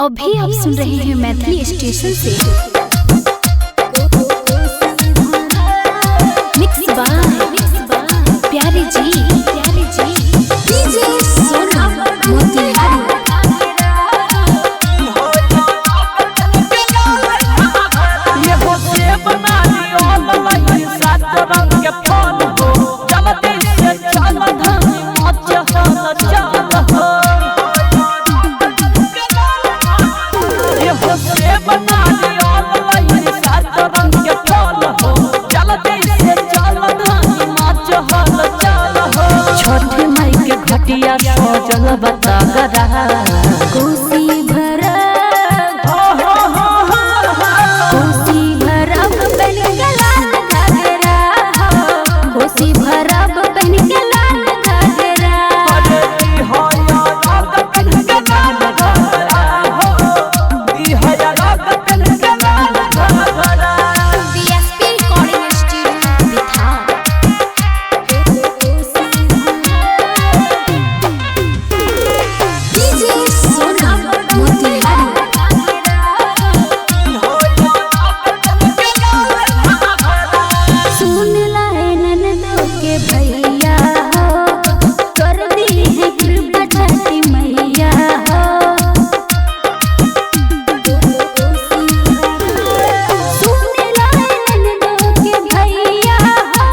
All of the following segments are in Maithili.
अभी आप सुन रहे हैं मैथिली स्टेशन से। मिक्स बाय प्यारे जी, प्यारे जी, डीजे सोना मोतिहारी। ये हो सेब नारियल लई सात रंग के फल हो, जल्दी से चल धनी मच हल चल हो। ये हो सेब नारियल लई सात रंग के फल हो, जल्दी से चल धनी मच हल चल हो। छठ माई के घटिया सजल बतागरा, कोसी भरब, कोसी भरब पहन के लाल घाघरा हो, कोसी भरब पहन के लाल घाघरा। अरे दी हया रंग पहन के लाल घाघरा हो, दी हया रंग पहन के लाल घाघरा। BSP recording studio Bihar. DJ Sona Motihari. सुन लाए ननदो के भैया हो, कर दी है कृपा छठी मैया हो। सुन लाए ननदो के भैया हो,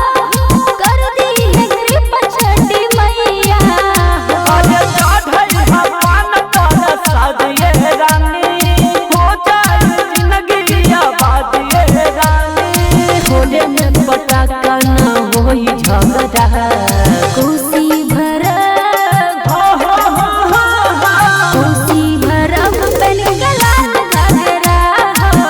कर दी है कृपा छठी मैया हो। अरे चढ़ई भगवान पर साजिए रानी, हो जाए जिंदगी आबाद ये रानी। थोड़े में पटाखा न होई झगड़ा, कोसी भरब, कोसी भरब पहन के लाल घाघरा हो,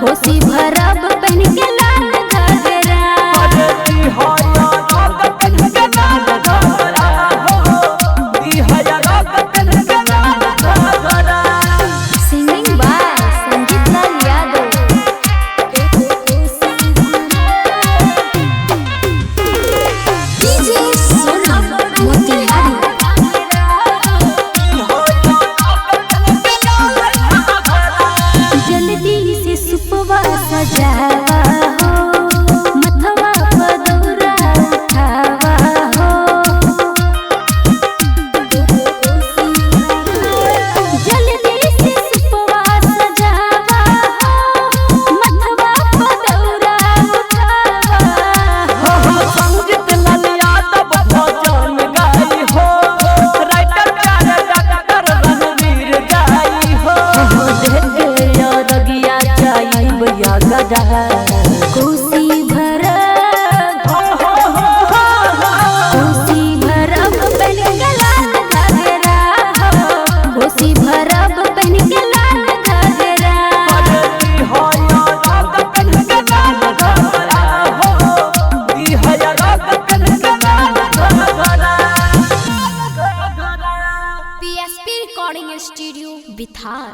कोसी भरब पहन के लाल घाघरा। अरे दी हया रंग पहन के लाल घाघरा हो, दी हया रंग पहन के लाल घाघरा। Singing by Sanjeet Lal Yadav. DJ Sona Motihari. जल्दी से सुपवा सजावा हो, मथवा पर दौरा उठावा हो। जल्दी से सुपवा सजावा हो, मथवा पर दौरा उठावा हो। संगीत लाल यादव भजन गाई हो, राइटर प्यारे डॉक्टर रणवीर गाई हो। देख रगिया जाई भैया गदा, कोसी भरब, कोसी भरब पहन के लाल घाघरा हो, कोसी भरब पहन के लाल घाघरा। अरे दी हया रंग पहन के लाल घाघरा हो, दी हया रंग पहन के लाल घाघरा। PSP recording studio Bihar.